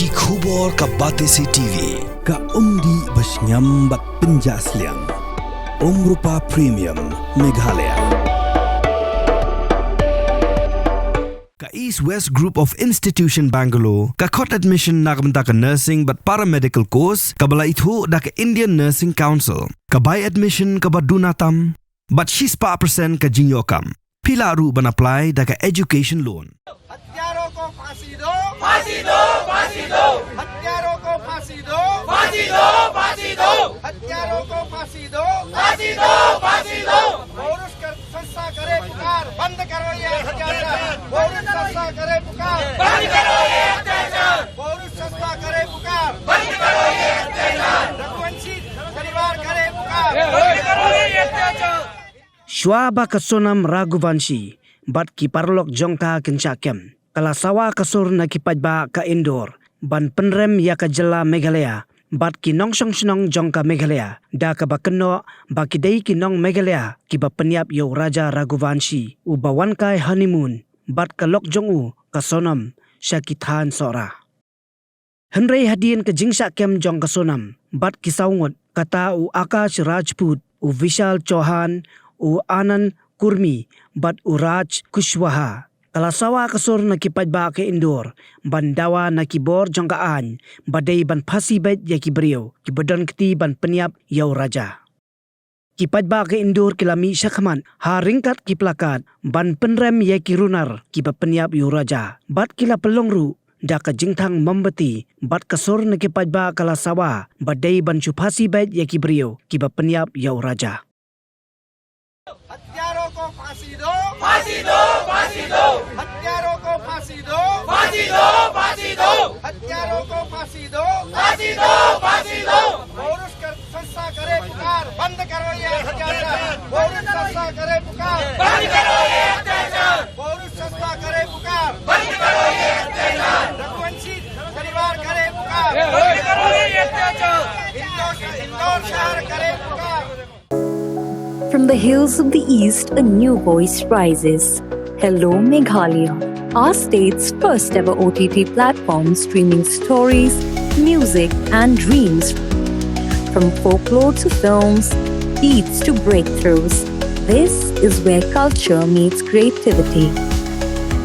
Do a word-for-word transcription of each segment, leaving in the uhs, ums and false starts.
Ki khubor ka Batesi T V, ka umdih ba shngiam bad pynjah sliang. Umrupa Premium, Meghalaya. Ka East West Group of Institution Bangalore ka khot admission na ka bynta ka nursing bad paramedical course kaba la ithuh da ka Indian Nursing Council. Ka bai admission kaba duna tam bad shispah percent ka jingïoh kam. Phi lah ruh ban apply da ka education loan. हत्यारों को फांसी दो, फांसी दो, फांसी दो। हत्यारों को फांसी दो, फांसी दो, फांसी दो। हत्यारों को फांसी दो, फांसी दो, फांसी दो। पौरुष कर, संस्था करे पुकार, बंद करो ये अत्याचार। पौरुष संस्था करे पुकार, बंद करो ये अत्याचार। पौरुष संस्था करे पुकार, बंद करो ये अत्याचार। रघुवंशी परिवार करे पुकार, बंद करो ये अत्याचार। Shuwa ba ka Sonam Raghuvanshi bad ki paralok jong ka kin shah kem, ka la sawa ka sur na ki paidbah ka Indore ban pynrem ïa ka jylla Meghalaya bad ki nongshong shnong jong ka Meghalaya, da kaba kynnoh ba ki dei ki nong Meghalaya kiba pynïap ïa u Raja Raghuvanshi, uba wan kai honeymoon bad ka lok jong u ka Sonam sha ki thaiñ Sohra. Hynrei hadien ka jingshah kem jong ka Sonam bad ki saw ngut, kata u Akash Rajput, u Vishal Chauhan, u Anand Kurmi bad u Raj Kushwaha, ka la sawa ka sur na ki paidbah ka Indore ban dawa na ki bor jong ka aiñ ba dei ban phasi beit ïa ki briew kiba don kti ban pynïap ïa u Raja. Ki paidbah ka Indore ki la mih shakhmat ha ryngkat ki plakat ban pynrem ïa ki runar kiba pynïap ïa u Raja bad ki la pynlong ruh da ka jingthang mombati bad ka sur na ki paidbah ka la sawa ba dei ban shu phasi beit ïa ki briew kiba pynïap ïa u Raja. हत्यारों को फांसी दो, फांसी दो, फांसी दो। हत्यारों को फांसी दो, फांसी दो, फांसी दो। हत्यारों को फांसी दो, फांसी दो, फांसी दो। पौरुष कर, संस्था करे पुकार, बंद करो ये अत्याचार। पौरुष संस्था करे पुकार, बंद करो ये अत्याचार। पौरुष संस्था करे पुकार, बंद करो ये अत्याचार। रघुवंशी परिवार करे पुकार, बंद करो ये अत्याचार। इंदौर, इंदौर शहर करे पुकार। From the hills of the East, a new voice rises. Hello, Meghalaya, our state's first ever O T T platform streaming stories, music, and dreams. From folklore to films, beats to breakthroughs, this is where culture meets creativity.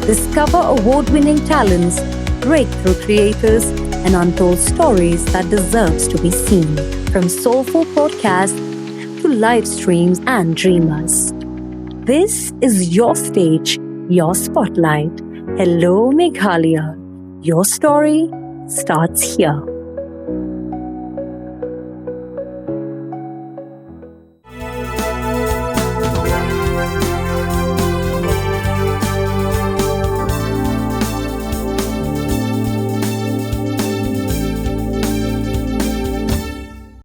Discover award winning talents, breakthrough creators, and untold stories that deserves to be seen. From soulful podcasts to live streams and dreamers. This is your stage, your spotlight. Hello, Meghalaya. Your story starts here.